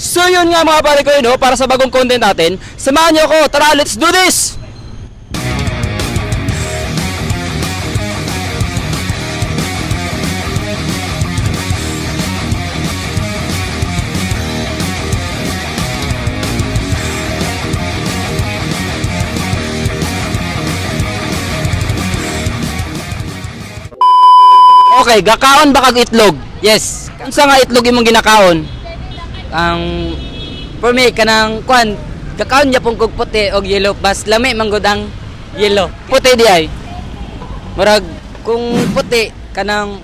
So yun nga mga pare ko, no, para sa bagong content natin, samahan niyo ako. Tara, let's do this! Okay, gakaon ba kag itlog? Yes. Unsa nga itlog imong ginakaon? Ang for me kanang kwan kakaon niya pong kog puti og yellow, bas lami man gud ang yellow. Puti di ay. Murag kung puti kanang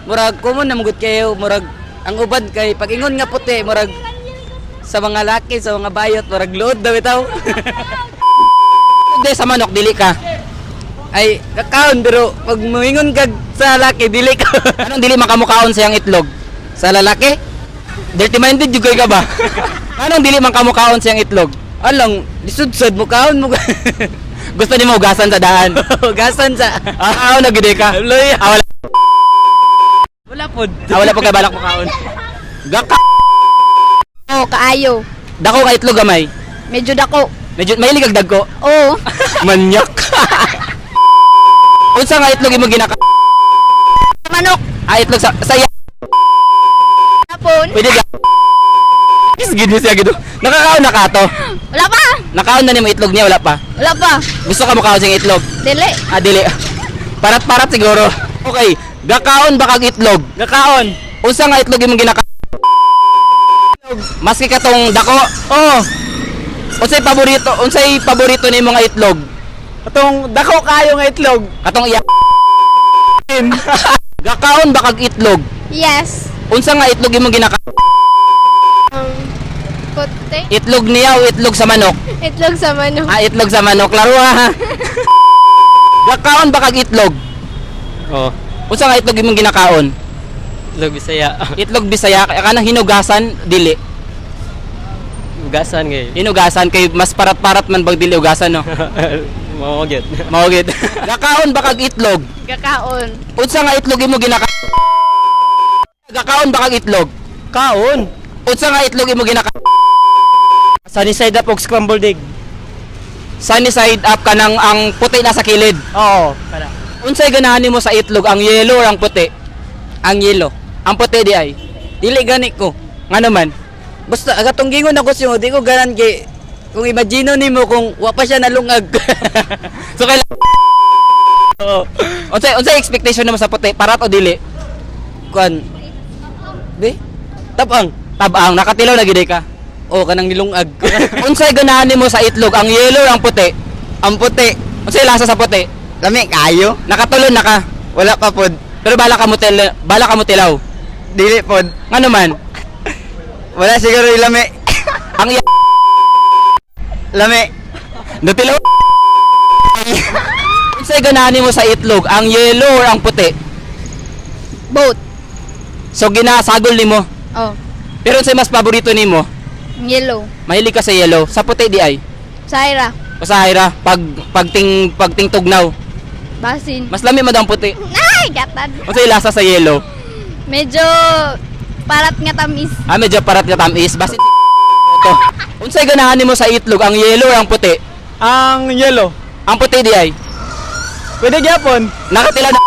murag common na man gud kayo, murag ang uban kay pag ingon nga puti murag sa mga laki, sa mga bayot, murag load daw bitaw. Hindi sa manok dili ka. Ay kakaon, pero pag moingon kag sa laki dili ka. Anong dili makamukaon sa iyang itlog? Sa lalaki? Dirty minded jud ka ba? Anong dili man kamukaon sa iyang itlog? Alang lisod-sod mo kaon mo. Gusto nimo hugasan sa daan. Hugasan sa Ah, na gid ka. Loy. Ah, wala, Wala pod. ah, wala po kay balak mukaon. Gaka Oo, kaayo. dako ka itlog gamay. Medyo dako. Medyo mahilig kag dagko. Oo. Manyak. Unsa nga itlog imong ginaka? Manok. Ah, itlog sa iya. Hapon. Pwede ka. Is gid siya gid. Nakakaon na ka to. Wala pa. Nakaon na nimo itlog niya, wala pa. Wala pa. Gusto ka mukaon siyang itlog? Dili. Ah, dili. Parat-parat siguro. Okay, gakaon ba kag itlog? Kakaon. Unsa nga itlog imong ginaka? Maski katong dako. Oh, Unsay paborito? Unsay paborito nimo nga itlog? atong dako kayo nga itlog. Katong iya. Gakaon ba kag itlog? Yes. Unsa nga itlog imong ginaka? Puti. Itlog niya o itlog sa manok? Itlog sa manok. Ah, itlog sa manok. Laro ha. Gakaon ba kag itlog? Oh, Unsa nga itlog imong ginakaon? itlog Bisaya. Itlog Bisaya kaya kanang hinugasan dili. Ugasan kay. Hinugasan kay mas parat-parat man bag dili ugasan, no. Mao gyud. Mao gid. Gakaon ba kag itlog? Kakaon. Unsa nga itlog imo ginaka? Gakaon ba kag itlog? Kaon. Unsa nga itlog imo ginaka? Sunny side up og scrambled egg. Sunny side up kanang ang puti na sa kilid. Oo. Unsay ganahan nimo sa itlog, ang yellow or ang puti? Ang yellow. Ang puti di ay. Dili gani ko. Nga naman. Basta agatong gingon ako siya, di ko ganan kay kung imagine nimo kung wa pa siya nalungag. So kailan Oo. unsay expectation nimo sa puti, parat o dili? Kuan. Be? Tapang. Tabang nakatilaw na gid ka. Oh, kanang nilungag. Unsay ganahan nimo sa itlog, ang yellow or ang puti? Ang puti. Unsay lasa sa puti? Lami kayo. Nakatulon na ka. Wala pa pod. Pero bala ka mo tel bala ka mo tilaw. Dili pod. Nga naman, Wala siguro yung lami. ang iya Lami. natilaw. Unsay ganahan nimo sa itlog, ang yellow or ang puti? Both. So ginasagol nimo. Oh. Pero unsay mas paborito nimo? Yellow. Mahilig ka sa yellow, sa puti di ay. Saira. Usahay ra pag pagting pagting tugnaw. Basin. Mas lami man daw ang puti. Ay, gatad. Unsay lasa sa yellow? Medyo parat nga tamis. Ah, medyo parat nga tamis. Basin to. Unsay ganahan nimo sa itlog, ang yellow or ang puti? Ang yellow. Ang puti di ay. Pwede gyapon. Nakatilaw na.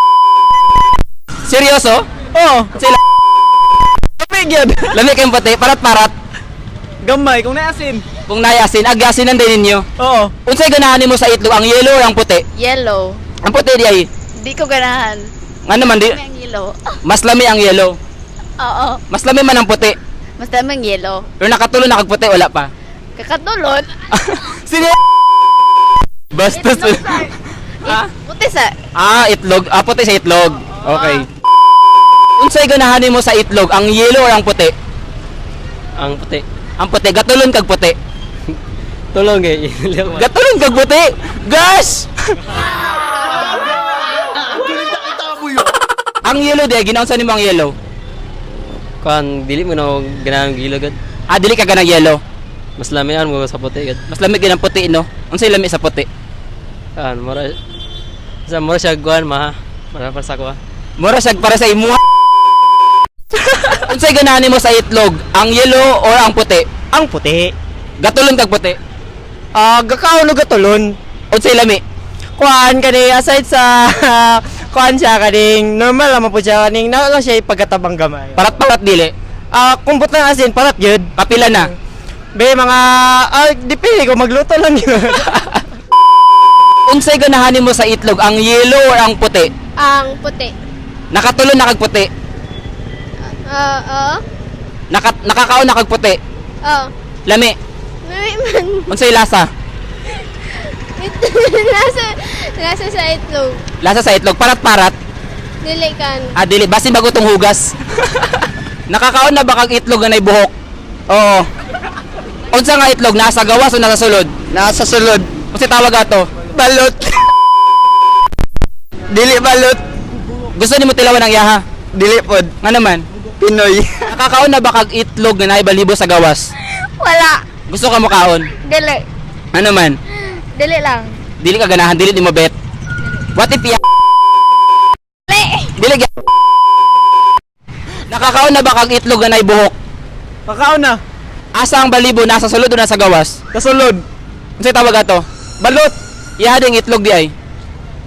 Seryoso? Oo. Unsay Lami gyud. lami kayong puti, parat-parat. Gamay kung naasin. Kung nayasin, agasinan din ninyo. Oo. Unsay ganahan nimo sa itlog, ang yellow or ang puti? Yellow. Ang puti di ay. Di ko ganahan. Nga naman di, Ang yellow. mas lami ang yellow. Oo. Mas lami man ang puti. Mas ang yellow. Pero nakatulon na kag puti, wala pa. Kakatulon. Sino? Basta Itlog sa... Puti sa... Ah, itlog. Ah, puti sa itlog. Okay. Unsay ganahan nimo sa itlog, ang yellow or ang puti? Ang puti. Ang puti, gatulon kag puti. Tulong kay. Gatulon kag puti. Gas! Ang yellow di, ginaunsa nimo ang yellow? Kuan dili mo na ganahan og yellow gud. Ah, dili ka ganang yellow. Mas lamian mo sa puti gud. Mas lami gyud ang puti, no? Unsay lami sa puti? Kuan mura sa mura siya kuan ma. Mura para sa kuha. Mura siya para sa imuha. Unsay Unsay ganahan nimo sa itlog, ang yellow or ang puti? Ang puti. Gatulon kag puti. Ah, gakaon o gatulon. Unsay lami? Kuan kani aside sa kuan siya kaning normal lang po siya kaning naa lang siya pagkatabang gamay. Parat-parat dili. Ah, kung butang asin parat gyud. Kapila na. Be mga depende kung magluto lang yun. Unsay ganahan nimo sa itlog, ang yellow or ang puti? Ang puti. Nakatulon na kag puti. Oo. Nakakaon na kag puti. Oo. Lami. May man. Unsay lasa? Nasa sa itlog. Lasa sa itlog, parat-parat. Dili kan. Ah, dili. Basin bago tong hugas. Nakakaon na ba kag itlog nga nay buhok? Oo. Unsa nga itlog? Nasa gawas o nasa sulod? Nasa sulod. Unsay tawag ato? Balot. Dili balot. Gusto nimo tilawan ang yaha? Dili pod. Nga naman? Pinoy. Nakakaon na ba kag itlog nga naay balibo sa gawas? Wala. Gusto ka mo kaon? Dili. Ano man? Dili lang. Dili ka ganahan, dili nimo bet. What if ya? Dili Nakakaon na ba kag itlog nga naay buhok? Kakaon na. Asa ang balibo? Nasa sulod o nasa gawas? Sa sulod. Unsay tawag ato? Balot. Iha ding itlog di ay.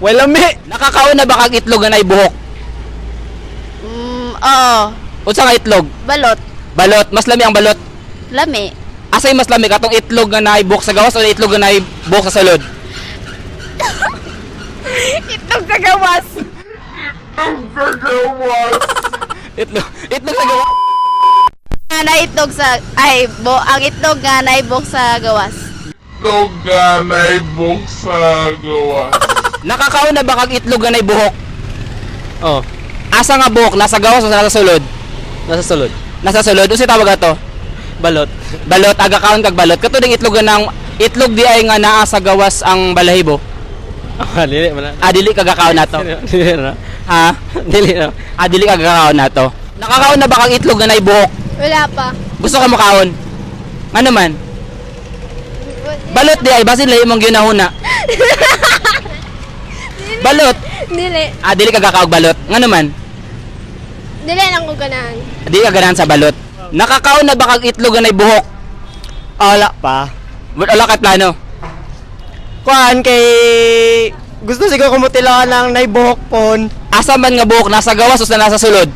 Wala mi. Nakakaon na ba kag itlog nga naay buhok? Oo. Unsa nga itlog? Balot. Balot, mas lami ang balot. Lami. Asay mas lami katong itlog nga naay buhok sa gawas o itlog nga naay buhok sa sulod? Itlog sa gawas. Itlog sa gawas. Nga na itlog sa ay bo ang itlog nga naibok sa gawas. Itlog nga naibok sa gawas. Nakakaon na ba kag itlog nga naay buhok? Oh, Asa nga buhok? Nasa gawas o nasa sulod? nasa sulod. Nasa sulod, unsay tawag ato? Balot. Balot, aga kaon kag balot. Kato ding itlog nga nang itlog di ay nga naa sa gawas ang balahibo. Ah, dili man. Ah, dili ka gakaon nato. Dili na. Ha? Dili na. Ah, dili ka gakaon nato. Nakakaon na ba kag itlog nga naay buhok? Wala pa. Gusto ka mo kaon? Ano man? Balot di ay basin lahi mong ginahuna. Balot. Dili. Ah, dili ka gakaog balot. Ngano man? Dili lang ko ganahan. Dili ka ganahan sa balot. Nakakaon na ba kag itlog nga naay buhok? Wala pa. Wala kay plano. Kuan kay gusto siguro kumutilaan ng naibuhok pon. Asa man nga buhok nasa gawas o sa nasa sulod?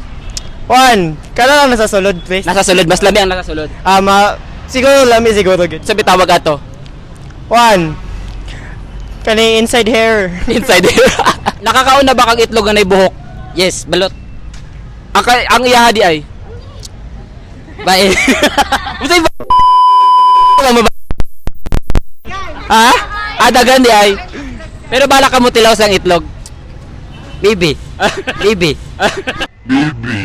Kuan, kada lang nasa sulod please. Nasa sulod, mas lami ang nasa sulod. Ah, ma siguro lami siguro gud. Sabi tawag ato. Kuan. Kani inside hair. Inside. Nakakaon na ba kag itlog nga naay buhok? Yes, balot. Ang iyaha di ay. Bae. Unsay ba? Mo ba? Ha? Ah, dagan di ay. Pero bala ka mo tilaw sa itlog. Bibi. Bibi. Bibi.